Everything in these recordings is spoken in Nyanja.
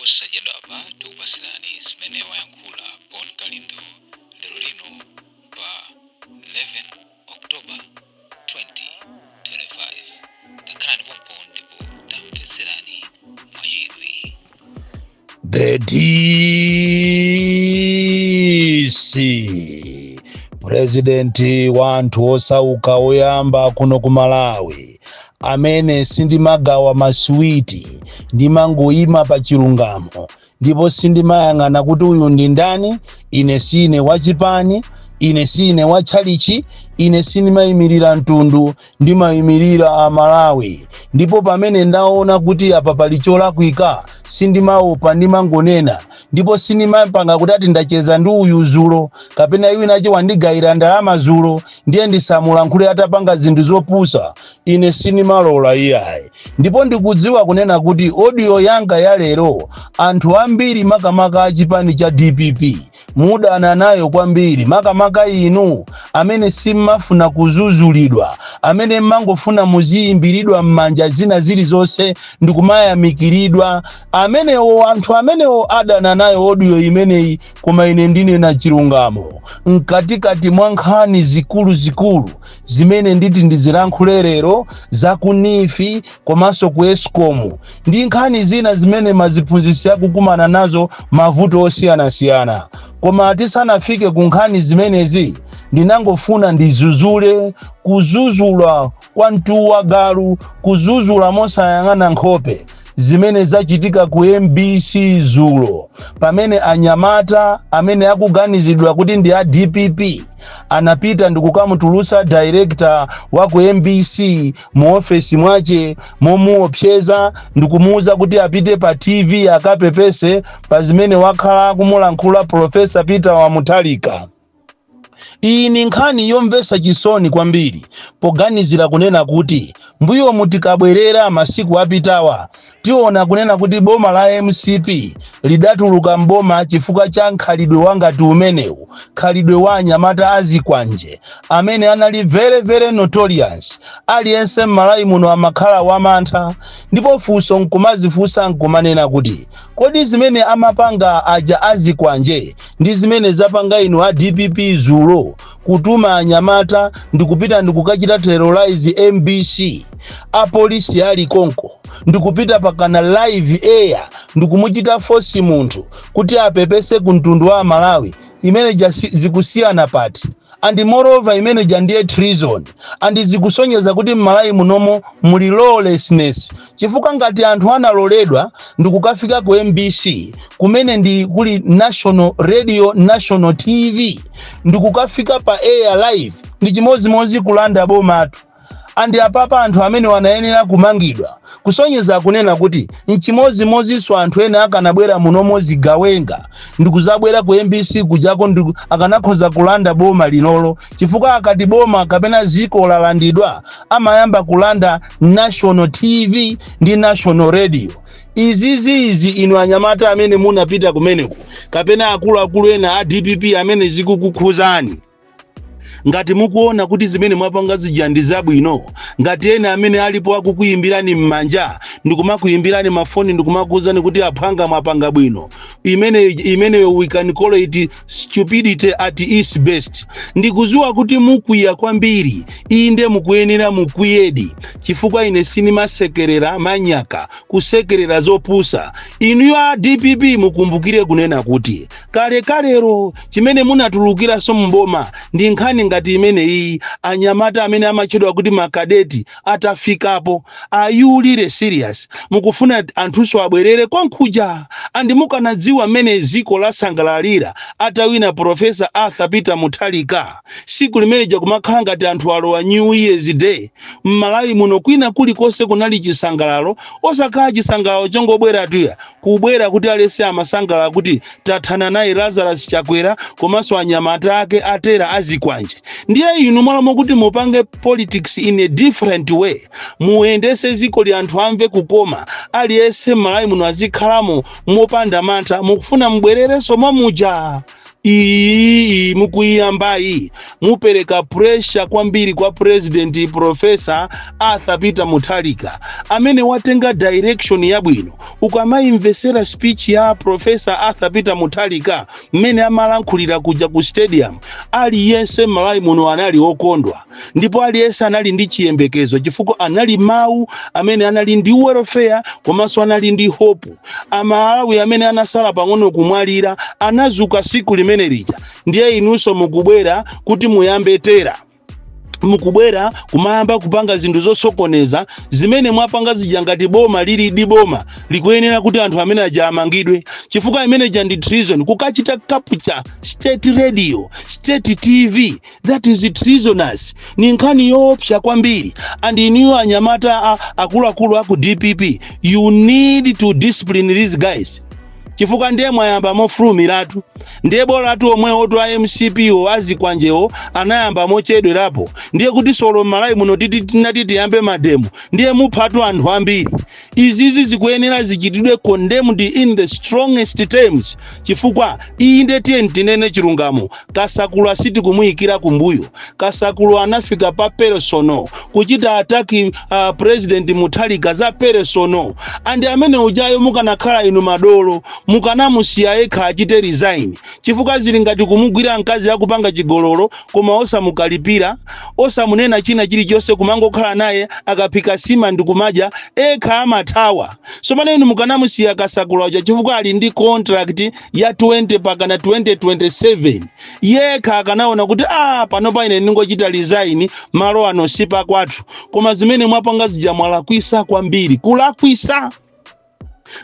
Posachedwapa tikupasirani zimene wayankhula Bon Kalindo lero lino pa 11 October 2025. Takhalani pompo ndipo tamvetserani mwachidwi. The DC, president wa anthu osauka oyamba kuno ku Malawi, amene sindimagawa masuwiti, ndimangoyima pa chilungamo ndipo sindimayang'ana kuti uyu ndi ndani. Ine sine wachipani, ine sine watchalichi, ine sindimayimirira mtundu, ndimayimirira Amalawi. Ndipo pamene ndaona kuti apa pali cholakwika, sindimaopa, ndimangonena. Ndipo sindimapanga kuti ati ndacheza ndi uyu zulo kapena winache wandigayira ndalama zulo, ndiye ndisamulankhule atapanga zinthu zopusa. Ine sindimalola, iyayi. Ndipo ndikudziwa kunena kuti audio yanga ya lero, anthu ambiri, makamaka achipani cha DPP, mudana nayo kwambiri, makamaka inu amene simmafuna kuzuzulidwa, amene mmangofuna muziyimbiridwa m'manja zina zilizonse ndikumayamikiridwa. Amenewo, anthu amenewo adana nayo audio imeneyi, koma ine ndinena chilungamo. Mkatikati mwa nkhani zikuluzikulu zimene nditi ndizilankhule lero, za ku NEEF komanso ku ESCOM ndi nkhani zina zimene maziphunzitsi akukumana nazo, mavuto osiyanasiyana. Koma tisanafike ku nkhani zimenezi, ndinangofuna ndizuzule, kuzuzula kwa mtuwa galu, kuzuzula mosayang'ana nkhope, zimene zachitika ku MBC zulo, pamene anyamata amene akuganizidwa kuti ndi a DPP anapita ndikukamutulusa director wa ku MBC mu ofesi mwache momuopseza ndikumuwuza kuti apite pa TV akapepese pa zimene wakhala akumulankhula Professor Peter Wamuthalika. Iyi ni nkhani yomvetsa chisoni kwambiri, poganizira kunena kuti mbuyomu, tikabwerera masiku apitawa, tiona kunena kuti boma la MCP lidatuluka mboma chifukwa cha nkhalidwe wangati umenewu, khalidwe wa anyamata azikwanje amene anali very very notorious. Aliyense m'Malawi muno amakhala wamantha. Ndipo funso nkumazifunsa nkumanena kuti, kodi zimene amapanga aja azikwanje ndi zimene zapanga inu a DPP zulo, kutuma anyamata ndikupita ndikukachita terrorize MBC, apolisi ali konko, ndikupita pakana live air ndikumuchita force munthu kuti apepese ku mtundu wa Malawi, imene ja zikusiyana pati? And moreover, imene ja ndiye treason and zikusonyeza kuti m'Malawi munomo muli lawlessness, chifukwa ngati anthu analoledwa ndikukafika ku MBC, kumene ndi kuli national radio, national TV, ndikukafika pa air live, ndi chimozimozi kulanda bomatu. And apapa anthu amene wanayenera kumangidwa, kusonyeza kunena kuti nchimozimozinso anthu ena akanabwera munomo zigawenga ndikuzabwera ku MBC kujako akanakhoza kulanda boma linolo, chifukwa akati boma kapena ziko lalandidwa, amayamba kulanda national TV ndi national radio. Izizi inu anyamata amene munapita kumeneko kapena akuluakulu ena a DPP amene zikukukhuzani, ngati mukuona kuti zimene mwapanga zija ndi zabwino, ngati ena amene alipo akukuyimbirani m'manja ndikumakuyimbirani mafoni ndikumakuwuzani kuti aphwanga mwapanga bwino, imene imeneyo we can call it stupidity at its best. Ndikuziwa kuti mukwiya kwambiri. Inde, mukuyenera mukwiyedi, chifukwa ine sinimasekerera manyaka, kusekerera zopusa. Inuyo a DPP, mukumbukire kunena kuti kalekalero chimene munatulukiranso mboma ndi nkhani ngati imene iyi. Anyamata amene amatchedwa kuti makadeti atafikapo, are you really serious? Mukufuna anthunso abwerere konkuja? And mukanadziwa mmene ziko lasangalalira atawina Professor Arthur Peter Muthalika, siku limeneja kumakhala ngati anthu alowa New Year's Day m'Malawi muno. Kwina kulikonse kunali chisangalalo, osakhala chisangalalo chongobwera tuya, kubwera kuti alese amasangalala kuti tathana naye Lazarus Chakwera komanso anyamata ake atera azikwanje. Ndiye inu mwalomo kuti mupange politics in a different way, muyendese ziko li, anthu amve kukoma, aliyense m'Malawi muno azikhalamo mopanda mantha, mukufuna mubwererenso momuja? Iyi mukuyiyambayi mupereka pressure kwambiri kwa President Professor Arthur Peter Mutharika, amene watenga direction yabwino. Ukamayimvesera speech ya Professor Arthur Peter Mutharika, mmene amalankhulira kuja ku stadium, aliyense m'Malawi muno anali okondwa, ndipo aliyense anali ndi chiyembekezo, chifukwa anali mawu amene anali ndi welfare komanso anali ndi hope. Amalawi amene anasala pang'ono kumwalira anazuka siku limene lija. Ndiye inunso mukubwera kuti muyambe terror, mukubwera kumayamba kupanga zinthu zosokoneza. Zimene mwapanga zija, ngati boma lili di boma, likuyenera kuti anthu amene aja amangidwe, chifukwa imene ija ndi treason. Kukachita capture state radio, state TV, that is treasonous, ni nkhani yoopsa kwambiri. And inuyo anyamata akuluakulu aku DPP, you need to discipline these guys, chifukwa ndiye mwayamba mofulumiratu. Ndiye bolatu omwewo tu a MCP wo, azikwanjewo, anayamba mochedwerapo. Ndiye kuti solo m'Malawi muno titi tinati tiyambe mademo, ndiye muphatu anthu ambiri. Izizi zikuyenera zichitidwe condemned in the strongest terms, chifukwa iyi ndiye, tiye tinene chilungamo, Kasakulu sitikumuyikira kumbuyo. Kasakulu anafika pa personal kuchita attack President Mutharika za personal, and amene ujayo mukanakhala inu madolo, mukanamusiya yekha achite resign, chifukwa zili ngati kumugwira mkazi akupanga chigololo koma osamukalipira, osamunena china chilichonse, kumangokhala naye, akaphika sima ndikumadya, ekha amathawa. So pano inu mukanamusiya Kasakula uja, chifukwa ali ndi contract ya 20 pakana 2027. Yekha akanaona kuti, ah, panopa ine ndingochita resign, malo ano sipakwathu. Koma zimene mwapanga zija mwalakwisa kwambiri, kulakwisa.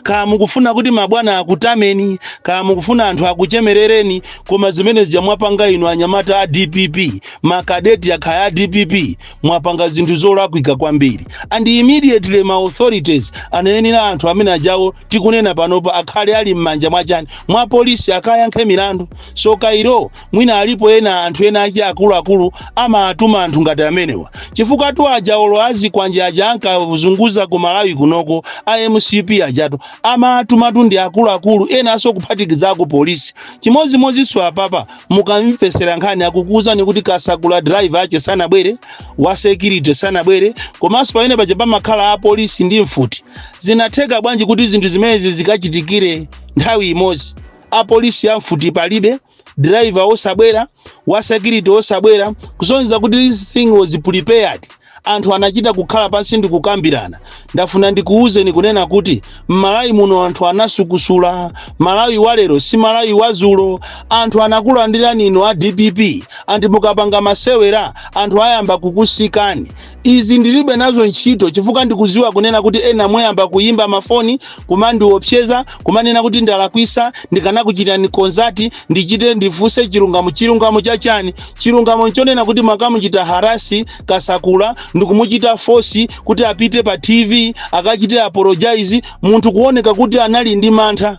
Kaya mukufuna kuti mabwana akutameni, kaya mukufuna anthu akuchemerereni, koma zimene zija mwapanga inu anyamata a DPP, makadeti akhaya a DPP, mwapanga zinthu zolakwika kwambiri. And immediately ma authorities anayenera anthu amene ajawo tikunena panopa akhale ali m'manja mwachani, mwa polisi, akayankhe milandu. So kairo mwina alipo ena anthu ena achi akuluakulu amatuma anthu ngati amenewa, chifukwa tu aja olo azikwanje aja ankazunguza ku Malawi kunoko a MCP ajatu amatumatu ndi akuluakulu enanso kuphatikizako polisi. Chimodzimodzinso apapa, mukamvesera nkhani akukuwuzani kuti Kasakula driver ache sanabwere, wa security sanabwere, komanso pamene paja pamakhala apolisi ndi mfuti. Zinatheka bwanji kuti zinthu zimenezi zikachitikire nthawi imodzi? Apolisi amfuti palibe, driver osabwera, wa security osabwera, kusonyeza kuti this thing was prepared. Anthu anachita kukhala pansi ndi kukambirana. Ndafuna ndikuwuzeni kunena kuti m'Malawi muno anthu anasukusula. Malawi walero si Malawi wazulo. Anthu anakulandirani inu a DPP, anthu mukapanga masewera anthu ayamba kukusikani. Izi ndilibe nazo ntchito, chifukwa ndikuziwa kunena kuti ena muyamba kuyimba mafoni kumandiopseza, kumanena kuti ndalakwisa, ndikanakuchitani consult, ndichite ndifunse chilungamo. Chilungamo chachani? Chilungamo nchonena kuti makamuchita harass Kasakula ndikumuchita force kuti apite pa TV akachite apologize, munthu kuoneka kuti anali ndi mantha.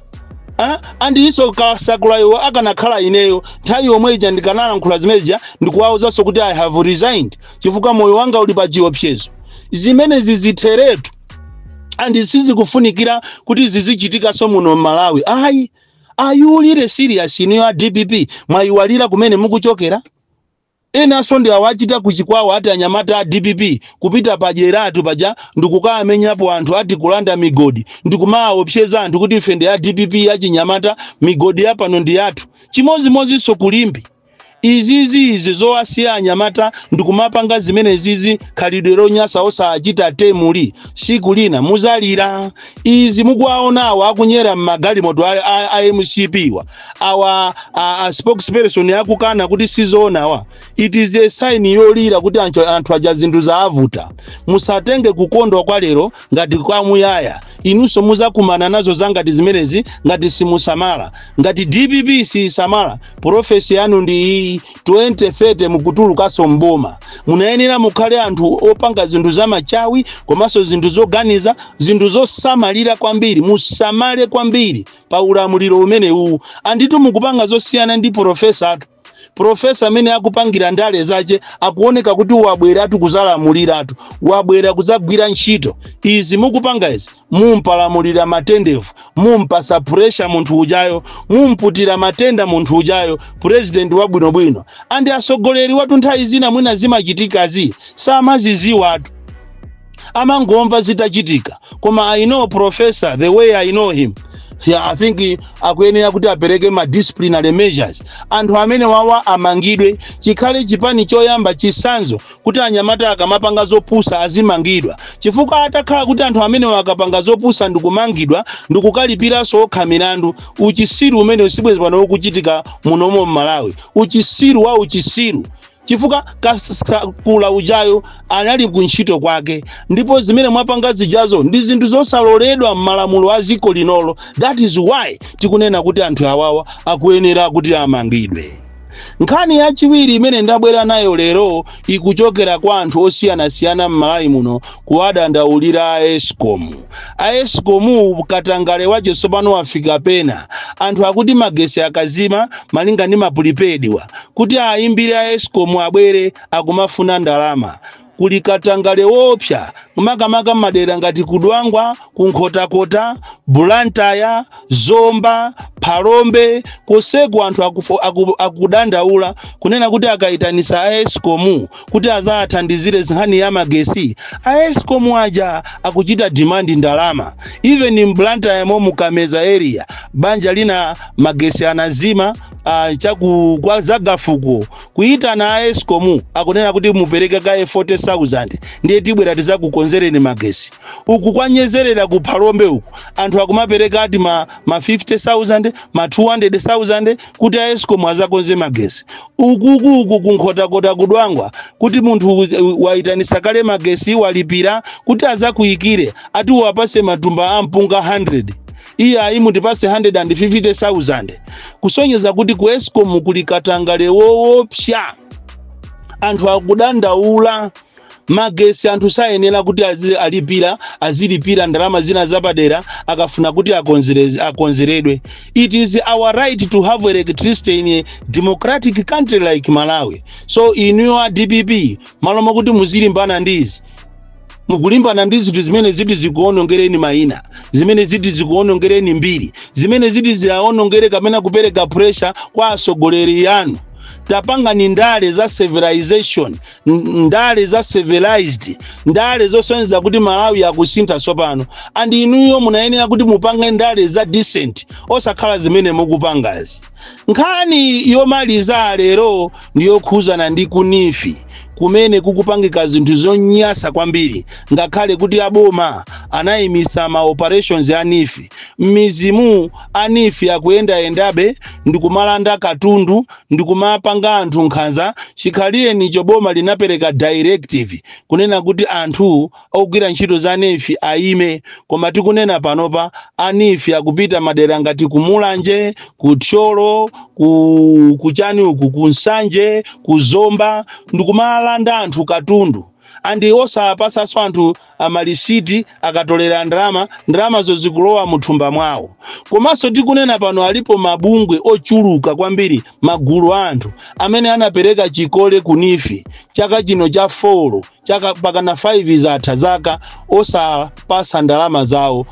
Ah, andinso Kasakulayo akanakhala ineyo, nthawi yomwe ija ndikanalankhula zimeneja ndikuwawuzanso kuti I have resigned, chifukwa moyo wanga uli pa chiopsezo. Zimenezi zitheretu, and sizikufunikira kuti zizichitikanso muno m'Malawi, ayi. Are you really serious, inuyo a DPP? Mwayiwalira kumene mukuchokera? Enanso ndi awachita kuchikwawa, ati anyamata a DPP kupita padyeratu paja ndikukamenyapo anthu, ati kulanda migodi, ndikumaopseza anthu kuti ife ndi a DPP achinyamata, migodi yapano ndi yathu. Chimodzimodzinso kulimbi. Izizi izi zowasiya anyamata ndikumapanga zimene zizi, khalidwe lonyasa, osachita temuli, siku lina muzalira. Izi mukuwaonawo akunyera mmagalimoto a MCP wa awa, a spokesperson akukana kuti sizoonawa, it is a sign yolira kuti anthu aja zinthu zaavuta. Musatenge kukondwa kwa lero ngati kwamuyaya. Inunso muzakumana nazo zangati zimenezi ngati simusamala. Ngati DPP sisamala, prophecy yanu ndi iyi, 2030 mukutulukanso mboma. Munayenera mukhale anthu opanga zinthu zamachawi komanso zinthu zoganiza, zinthu zosamalira kwambiri. Musamale kwambiri pa ulamuliro umenewu. Anditu mukupanga zosiyana ndi professor atu. Professor amene akupangira ndale zace akuoneka kuti wabweratu kuzalamuliratu, wabwera kudzagwira ntchito. Izi mukupanga izi, mumpalamulira matendevu, mumpasa pressure munthu ujayo, mumputira matenda munthu ujayo. President wabwinobwino and asogoleri watu nthawi zina mwina zimachitikazi samaziziwatu, amangomva zitachitika. Koma I know Professor the way I know him, yeah, I think akuyenera kuti apereke ma disciplinary measures. Anthu amene wawa amangidwe, chikhale chipani choyamba chisanzo kuti anyamata akamapanga zopusa azimangidwa, chifukwa atakhala kuti anthu amene akapanga zopusa ndikumangidwa ndikukalipiranso okha milandu, uchisiru umene sibwezi pano ukuchitika munomo mMalawi, uchisiru wa uchisiru. Chifukwa Kasakula ujayo anali kuntchito kwake, ndipo zimene mwapanga zijazo ndi zinthu zosaloledwa m'malamulo a ziko linolo. That is why tikunena kuti anthu awawa akuyenera kuti amangidwe. Nkhani yachiwiri imene ndabwera nayo lero ikuchokera kwa anthu osiyanasiyana m'Malawi muno kuwadandaulira a ESCOM. A ESCOM, katangale wache tsopano wafika pena. Anthu akuti magesi akazima, malinga ndi ma prepaid wa, kuti ayimbire a ESCOM abwere, akumafuna ndalama. Kuli katangale wopsa, makamaka madera ngati Kudwangwa, Kunkhotakota, Bulantaya, Zomba, Phalombe. Koseku anthu akudandaula kunena kuti akayitanisa a ESCOM kuti azathandizire nkhani ya magesi, a ESCOM aja akuchita demand ndalama. Even mBlantaya mo, mukameza area, banja lina magesi anazima chaku kwa Zagafuko. Kuyitana a ESCOM, akunena kuti mupereke kaye 40,000 ndiye tibwera tizakukonzereni magesi. Uku kwanyezerera ku Phalombe uku, anthu akumapereka ati ma 50,000, ma 200,000 kuti a ESCOM azakonze magesi. Ukuku uku Kunkhotakota, Kudwangwa, kuti munthu wayitanisa kale magesi, walipira, kuti azakuyikire, ati uwapase matumba a mpunga 100, iye ayi, mutipase 150,000. Kusonyeza kuti ku ESCOM kuli katangale woopsa. Anthu akudandaula magesi, anthu sayenera kuti alipira, azilipira ndalama zina zapadera akafuna kuti akonzeredwe. It is our right to have electricity in a democratic country like Malawi. So inuyo a DPP, malo mokuti muzilimbana ndizi, mukulimbana ndi zinthu zimene ziti zikuonongereni mayina, zimene ziti zikuonongereni mbiri, zimene ziti ziaonongere kapena kupereka pressure kwa atsogoleri anu. Tapangani ndale za civilization, ndale za civilized, ndale zosonyeza kuti Malawi akusintha tsopano. And inuyo munayenera kuti mupange ndale za decent, osakhala zimene mukupangazi. Nkhani yomaliza lero ndiyokhuzana ndi ku NEEF, kumene kukupangika zinthu zonyasa kwambiri. Ngakhale kuti aboma anayimisa ma operations a NEEF, m'mizimu a NEEF akuyendayendabe ndikumalanda katundu, ndikumapanga anthu nkhanza. Chikhalirenicho boma linapereka directive kunena kuti anthu ogwira ntchito za NEEF ayime, koma tikunena panopa a NEEF akupita madera ngati kuMulanje, kuThyolo, ku kuchani uku, kuNsanje, kuZomba, ndikumalanda anthu katundu and osapasanso anthu amalisiti. Akatolera ndalama, ndalamazo zikulowa muthumba mwawo. Komanso tikunena pano alipo mabungwe ochuluka kwambiri, magulu a anthu amene anapereka chikole ku NEEF chaka chino cha 4, chaka pakana 5 zatha zaka osapasa ndalama zawo.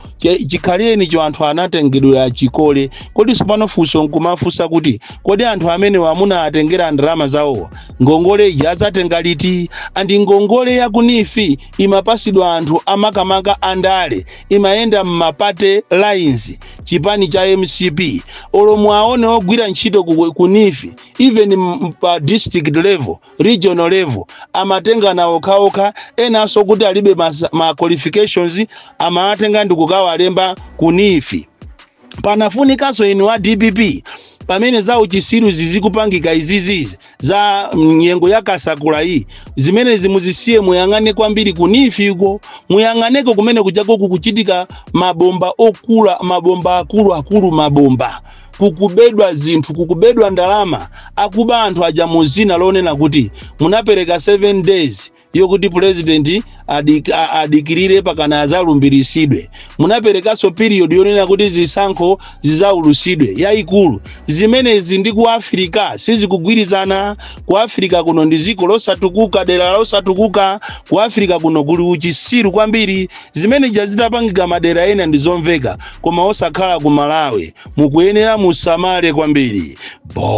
Chikhalirenicho anthu anatengedwera chikole. Kodi tsopano funso nkumafunsa kuti, kodi anthu amene wamuna atengera ndalama zawowa, ngongole iji azatenga liti? And ngongole ya ku NEEF imapasidwa anthu amakamaka andale, imayenda mma party lines, chipani cha MCP. Olo mwaone ogwira ntchito ku NEEF, even pa district level, regional level, amatengana okhaokha. Enanso kuti alibe ma qualifications, amawatenga ndikukawalemba ku NEEF. Panafunikanso inu a DPP, pamene za uchisiru zizikupangika izizizi za nyengo ya Kasakula iyi, zimene zimuzisiye, muyang'ane kwambiri ku NEEF iko, muyang'aneko kumene kuchako kukuchitika mabomba okula, mabomba akuluakulu, mabomba, kukubedwa zinthu, kukubedwa ndalama. Akuba anthu aja muzina lonena kuti munapereka 7 days Yokuti president adikirire pakana azalumbirisidwe. Munaperekanso period yonena kuti zisankho zizaulusidwe yayikulu. Zimenezi ndi ku Africa sizikugwirizana. Ku Africa kuno ndi ziko losatukuka, dera losatukuka. Ku Africa kuno kuli uchisiru kwambiri. Zimene zitapangika madera ena ndi zomveka, koma osakhala ku Malawi. Mukuyenera musamale kwambiri. Bon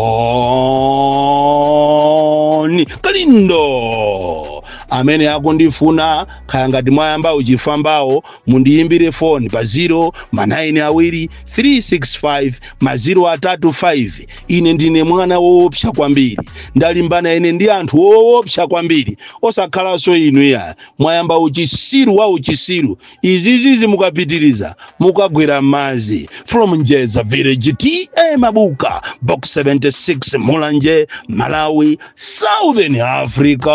Kalindo amene akundifuna, kaya ngati mwayamba uchifambawo, mundiyimbire foni pa 0 ma 9 2 365 ma 0 3 5. Ine ndine mwana woopsa kwambiri, ndalimbana ine ndi anthu woopsa kwambiri, osakhalanso inu ya mwayamba uchisiru wa uchisiru. Izizizi mukapitiriza mukagwera m'madzi. From Njeza Village, T/A Mabuka, Box 76, Mulanje, Malawi, Southern Africa.